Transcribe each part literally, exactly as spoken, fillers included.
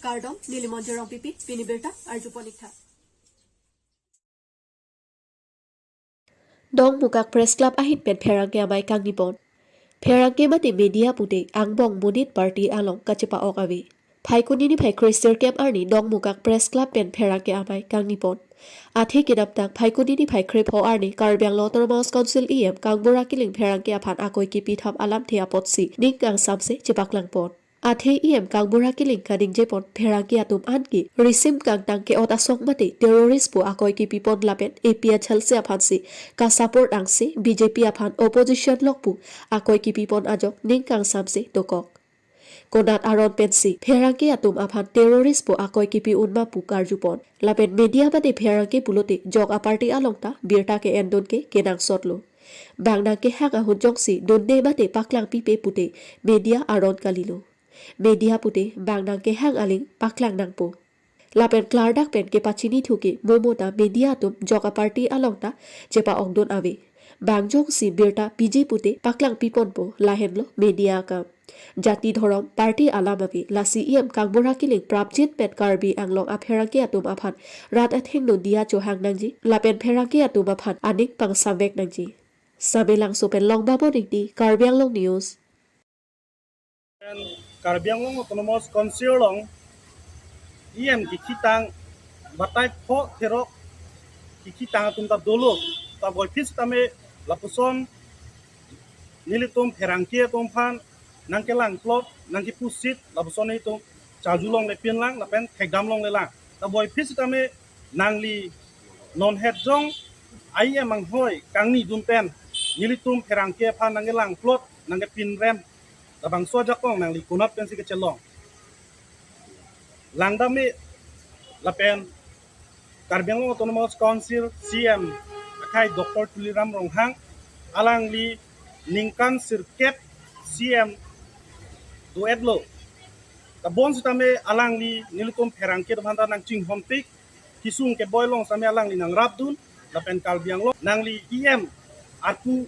Kardom, neli Monjir Rongpipi, pini birta arjupon ik tha. Dongmukak Press Club ahin pen pherangke amei kangnipon. Pherangke mate media pute angbong monit party along kachepa-ok ave. Phaikuni niphai kre sirkep arni Dongmukak Press Club pen pherangke amei kangnipon. Athe kedamtang Phaikuni niphai krepho arni Karbi Anglong Autonomous Council E M Kangbura Killing pherangke aphan akoi kipithap alamthe apotsi ning kangsamse chepaklangpon. Athe E M Kangbura Killing kaningjepon pherangke atum anke risim kangtang ke-ot asong mate terrorist pu akoi kipipon lapen A P H L C aphansi kasupport angse B J P aphan opposition lok pu akoi kipipon ajok ning kangsamse dokok. Konat aron pensi pherangke atum aphan terrorist pu akoi kipi unma pu karjupon. Lapen media mate pherangke pulote jok a-party along ta birta ke-endun ke kenangsotlo. Bang nangkehang ahut jongsi dunde mate paklangpipe pute media aron kalilo. Media pute bang nangkehang aling paklang nangpo. Lapen klardak pen kepachinithu ke momo ta media atum jok a-party along ta chepa-okdun ave. Bang jongsi birta piji pute paklangpiponpo, lahenlo media akam. Jati dhorom party alam ave, lasi E M Kangbura Killing prapjin pen Karbi Anglong apherangke atum aphan rat athengno diya chohang nangji lapen pherangke atum aphan aning pangsamvek nangji. Samelangso pen Longbabon Ingti, Karbi Anglong News. Karbi Anglong Autonomous Council along E M kikhitang batai pho therok kikhitang atum ta dolo, ta boiphit sitame lapuson nelitum pherangke atum aphan nangkelangplot, nangkepusit, lapuson nelitum charju longle pinlang lapen thekdam longle lang. Ta boiphit sitame nangli non het jong E M anghoi kangnidun pen nelitum pherangke aphan nangkelangplot, nangkepinrem, labangso ajakong nangli konat pensi kachelong. Langdam-e lapen Karbi Anglong Autonomous Council C M akhai Doctor Tuliram Ronghang alangli ningkan sirkep C M do-etlo. Ta bonsitame alangli nelitum pherangke atum aphanta nangchinghonpik, kesung keboi along sitame alangli nangrapdun, lapen Karbi Anglong nangli E M arpu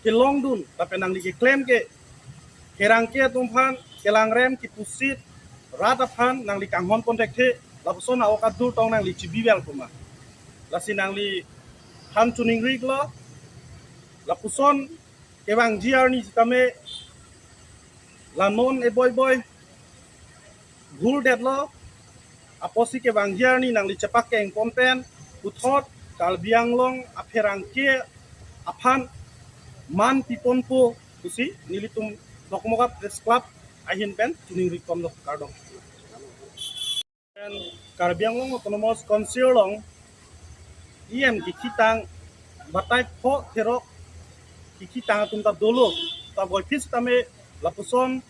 kelongdun, lapen nangli keklem ke pherangke atum aphan kelangrem kepusit, rat aphan nangli kanghon pon thekthe, lapuson a-ok adur tong nangli chibivel puma. Lasi nangli han chuning riklo, lapuson kevangji arni sitame la non eboi boi bhul detlo, apotsi kevangji arni nangli chepakeng pon pen puthot Karbi Anglong apherangke aphan man piponpo pusi nelitum Dongmukak Press Club ahin pen chuning rikpon lo, kardom. Karbi Anglong Autonomous Council along E M kikhitang batai pho therok kikhitang atum ta dolo, ta boiphit sitame lapuson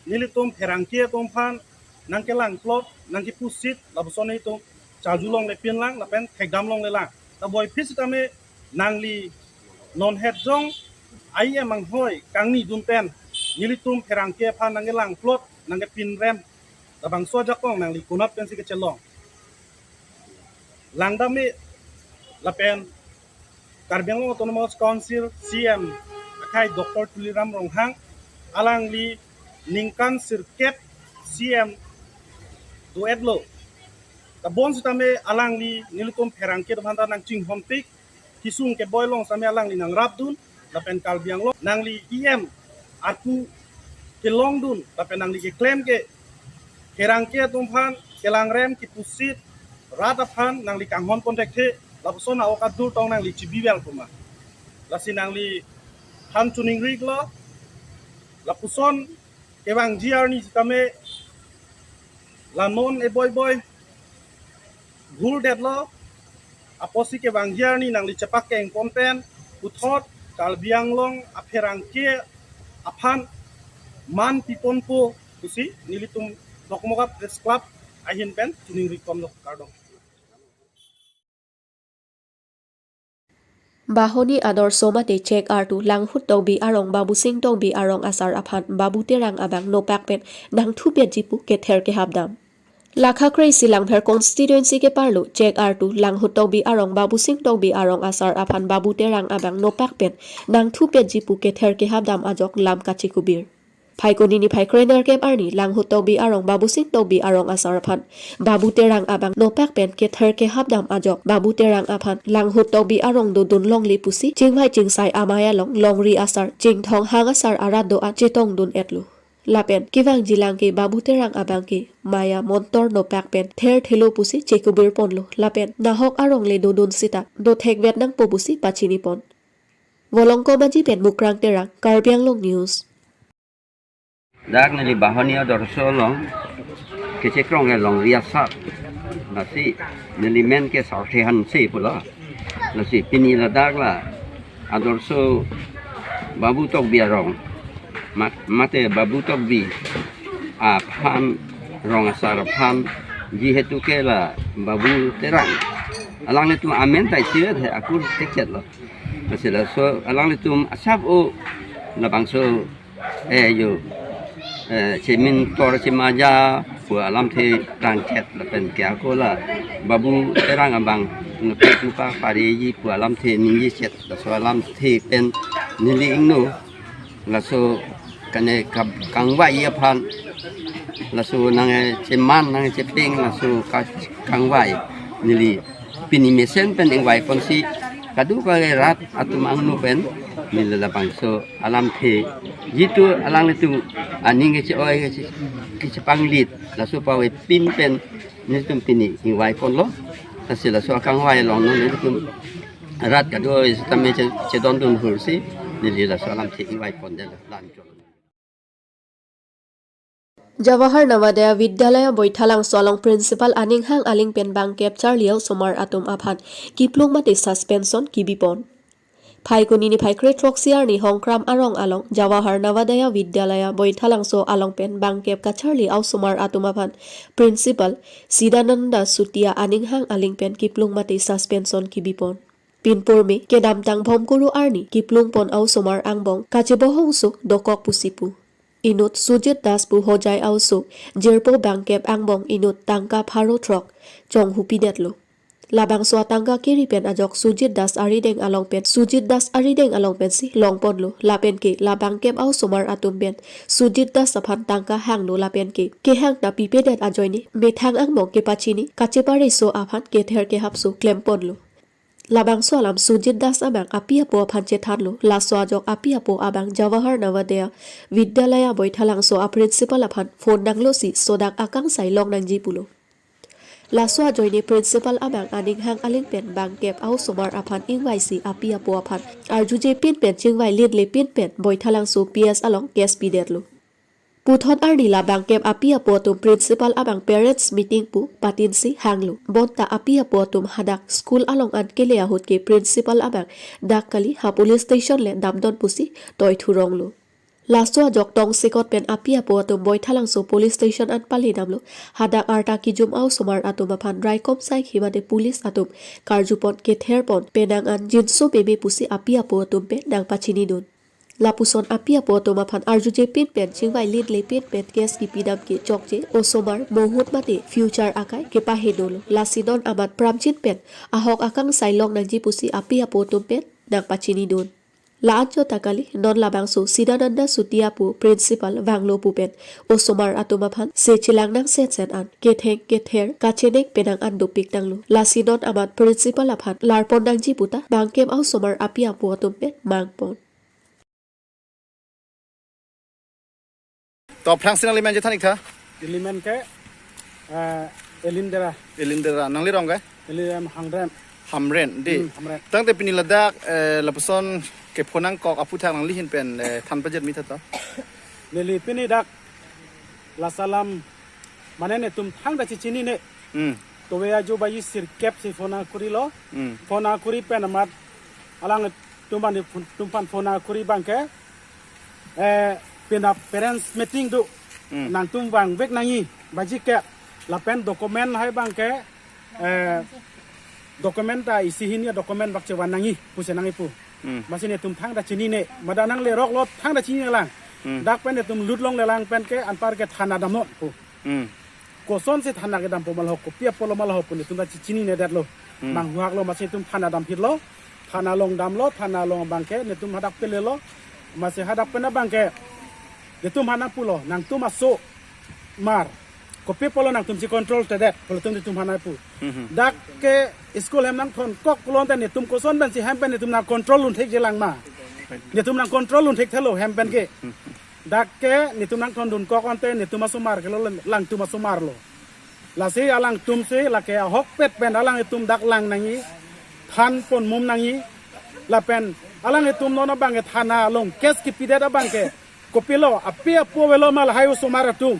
nelitum pherangke atum aphan nangkelangplot, nangkepusit, lapuson nelitum charju longle pinlang lapen thekdam longle lang. Ta boiphit sitame nangli non het jong E M anghoi kangnidun pen nelitum pherangke aphan nangkelangplot, nangkepinrem, labangso ajakong nangli konat pensi kachelong. Langdam-e lapen Karbi Anglong Autonomous Council C M akhai Doctor Tuliram Ronghang alangli ningkan sirkep C M do-etlo. Ta bonsitame alangli nelitum pherangke atum aphanta nangchinghonpik, kesung keboi along sitame alangli nangrapdun, lapen Karbi Anglong nangli E M arpu kelongdun, lapen nangli keklem ke pherangke atum aphan kelangrem kepusit, rat aphan nangli kanghon pon thekthe, lapuson a-ok adur tong nangli chibivel puma. Lasi nangli han chuning riklo, lapuson kevangji arni sitame la non eboi boi bhul detlo, apotsi kevangji arni nangli chepakeng pon pen puthot Karbi Anglong apherangke aphan man piponpo pusi nelitum Dongmukak Press Club ahin pen chuning rikpon lo, kardom. Bahoni Adorsho mate Chek Artu Langhut Tokbi arong Babusing Tokbi arong asar aphan Babu Terang abang nopak pen nangthupetji pu kether kehap dam. Lakha kre-isi Langpher constituency keparlo Chek Artu Langhut Tokbi arong Babusing Tokbi arong asar aphan Babu Terang abang nopak pen nangthupetji pu kether kehap dam ajok lam kachikubir. Phaikuni niphai krenerkep arni Langhut Tokbi arong Babusing Tokbi arong asar aphan Babu Terang abang nopak pen kether kehap dam ajok Babu Terang aphan Langhut Tokbi arong dodun longle pusi chingvai chingsai amei along longri asar chingthong hang asar arat do-an chetongdun-etlo. Lapen kevangjilang ke Babu Terang abang ke maya montor nopak pen therthelo pusi chekubir ponlo lapen nahok arong le dodun sita dothekvet nangpo pusi pachini pon. Volongkom Aji pen Mukrang Terang, Karbi Anglong News. Dak neli Bahoni adorsho along kechekrong along riasat. Lasi neli men ke Sarthe Hanse pulo. Lasi pini ladak la adorsho Babu Tokbi arong. Mat-, mate Babu Tokbi aphan, rong asar aphan, jihetu ke la Babu Terang alanglitum amen ta isivet he akur tekchet lo. Lasi laso alanglitum asap o labangso, eh, yo, eh, chemintor chemaja pu alamthe tangchet lapen ke ako la Babu Terang abang nukhe tupa pareji pu alamthe ningjechet, laso alamthe pen neli ingno laso kane kab-, kangvai aphan, laso nangcheman nangchepeng laso ka-, kangvai neli pini mesen pen ingvai ponsi kadokave rat atum angno pen neli labangso alamthe jitu alanglitum aning keche-oi keche-, kechepanglit laso pavepin pen nelitum pini ingvai ponlo. Lasi laso akangvai along non nelitum rat kadokave sitame che-, chedondun hursi neli laso alamthe ingvai pondetlo. Lanchot. Jawahar Navodaya Vidyalaya Boithalangso along Principal aning hang aling pen bangkep charli a-osomar atum aphan kiplung mate suspension kibipon. Phaikuni niphai kre throksi arni Hongkram arong along Jawahar Navodaya Vidyalaya Boithalangso along pen bangkep kacharli a-osomar atum aphan Principal Sidananda Sutia aning hang aling pen kiplung mate suspension kibipon. Pinpur me kedamtang Bhomkuru arni kiplung pon a-osomar angbong kachebohong sok dokok pusi pu. Inut Sujit Das pu Hojai a-oso jirpo bangkep angbong inut tangka pharo throk chonghupidetlo. Labangso atangka keri pen ajok Sujit Das arideng along pen, Sujit Das arideng along pensi longponlo. Lapen ke la bangkep a-osomar atum pen Sujit Das aphan tangka hanglo lapen ke kehang ta pipedet ajoine methang angbong kepachini kachepareso aphan kether kehapso klemponlo. Labangso alam Sujit Das abang api apo aphan chethanlo. Laso ajok api apo abang Jawahar Navodaya Vidyalaya Boithalangso a-principal aphan phone nanglosi sodak akangsai longnangji pulo. Laso ajoine principal abang aning hang aling pen bangkep a-osomar aphan ingvaisi api apo aphan arjuje pin pen chingvai linle pin pen Boithalangso P S along case pidetlo. Puthot arni la bangkep api apo atum principal abang parents meeting pu patinsi hanglo. Bonta api apo atum hadak school along an kele ahut ke principal abang dak kali ha police station le damdon pusi toi thuronglo. Laso ajok tongsekot pen api apo atum Boithalangso police station an pale damlo. Hadak arta kijum a-osomar atum aphan raikom saikhi mate police atum karjupon ketherpon penang an jinso meme pusi api apo atum pen nangpachinidun. Lapuson api apo atum aphan arjuje pin pen chingvai linle pin pen case kipidam ke chokche osomar mohut mate future akai kepahenolo. Lasi non amat prapjin pen ahok akangsai longnangji pusi api apo atum pen nangpachinidun. La-anchot ta kali non labangso Sidananda Sutia pu principal vanglo pu pen osomar atum aphan se chelang nangsetset an ketheng kether kachenek penang an dopik tanglo. Lasi non amat principal aphan larpon nangji puta bangkep a-osomar api apo atum pen mangpon. To aphrangsi nangli men chethan ik tha. Ili men ke, eh, Elindera. Elindera. Nangli rong ke? Ili em Hamren. Hamren, dei. Hmm, Hamren. Tangte pini ladak, eh, lapuson ke phone nangkok aphuthak nangli ahin pen, eh, than pajet mi tha to. Neli pini dak laso alam mane netum thangta chechinine. Hmm. Towe ajo baji sirkep si phone akurilo. Hmm. Phone akuri pen amat alangtum aphan, tum aphan phone akuri abang ke, eh, pina parents meeting do. Hmm. Nangtum vangvek nangji baji ke lapen document hai abang ke, eh, document ta isi hini document bak chevan nangji pusi nangji pu. Hmm. Masi netum thangta chinine, mada nangleroklo thangta chininelang. Hmm. Dak pen netum lut longlelang pen ke anpar ke thana damnon pu. Hmm. Kosonsi thana kedampo ma laho, kopi apotlo ma laho pu netum ta chechinine detlo. Hmm. Manghuaklo masi netum thana damphitlo. Thana along damlo, thana along abang ke netum hadak pelelo. Masi hadak pen abang ke Netum aphan nangpulo, nangtum asomar, kopi apotlo nangtum si control tedet, pulo netum, netum aphan nangpu. Mhm. Dak ke school hem nangthonkok pulote netum koson pensi hem pen netum nang control unthekjelang ma? Netum nang control unthekthelo hem pen ke. Dak ke netum nangthondunkok ante netum asomar ke lo, alangtum asomar lo. Lasi alangtum si lake ahokpet pen alanglitum dak lang nangji, thanpon mum nangji. Lapen alanglitum non abang ke thana along case kipidet abang ke, kopilo, api apo avelo ma lahai osomar atum?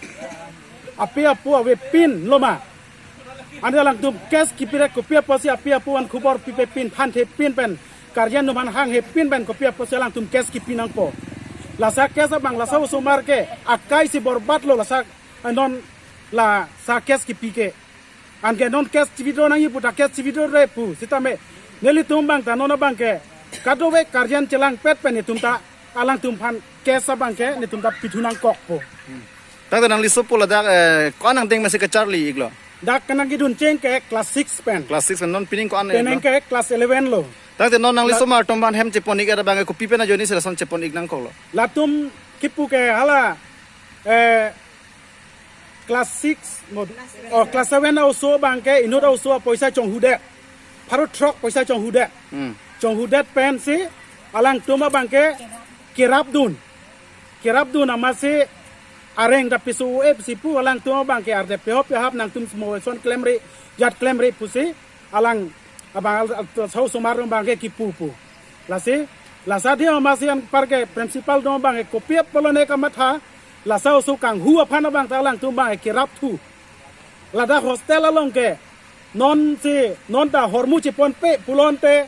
Api apo avepinlo ma? Ante alangtum case kipidet kopi apotsi api apo aphan khubor pipepin, thanthe pin pen, guardian atum aphan hanghe pin pen kopi apotsi alangtum case kipi nangpo? Laso case abang, laso osomar ke akai si borbad lo, laso, eh, non laso case kipi ke. Anke non case chi-withdraw nangji puta case chi-withdraw-re pu. Sitame nelitum abang ta non abang ke kadokave guardian chelangpet pen netum ta alangtum aphan case abang ke netum ta pithu nangkokpo. Tangte nangli sopo ladak, eh, ko-an angdeng masi kacharli iklo? Dak ke nangkedun cheng ke class six pen. Class six pen, non pining ko-an, eh, penang lo? Ke class eleven lo. Tangte non nangli La- osomar atum aphan hem chepon ik abang ke kopi pen ajoine si lason chepon ik nangkoklo? Latum kipu ke hala, eh, class six mo, oh, class seven a-oso abang ke inut a-oso apoisa chonghudet. Pharo throk poisa chonghudet. Hmm. Chonghudet pensi alangtum abang ke kerapdun. Kerapdun amatsi areng ta piso-e pusi pu, alangtum abang ke arde pehop pehap nangtum mo son klemri, jat klemri pusi alang abang al-, al-, laso osomar atum abang ke kipu pu. Lasi, laso adim amatsi anpar ke principal atum abang ke kopi apotlo ne kamatha, laso oso kanghu aphan abang ta alangtum abang ke kerapphu. Ladak hostel along ke non si, non ta hormu cheponpe pulote,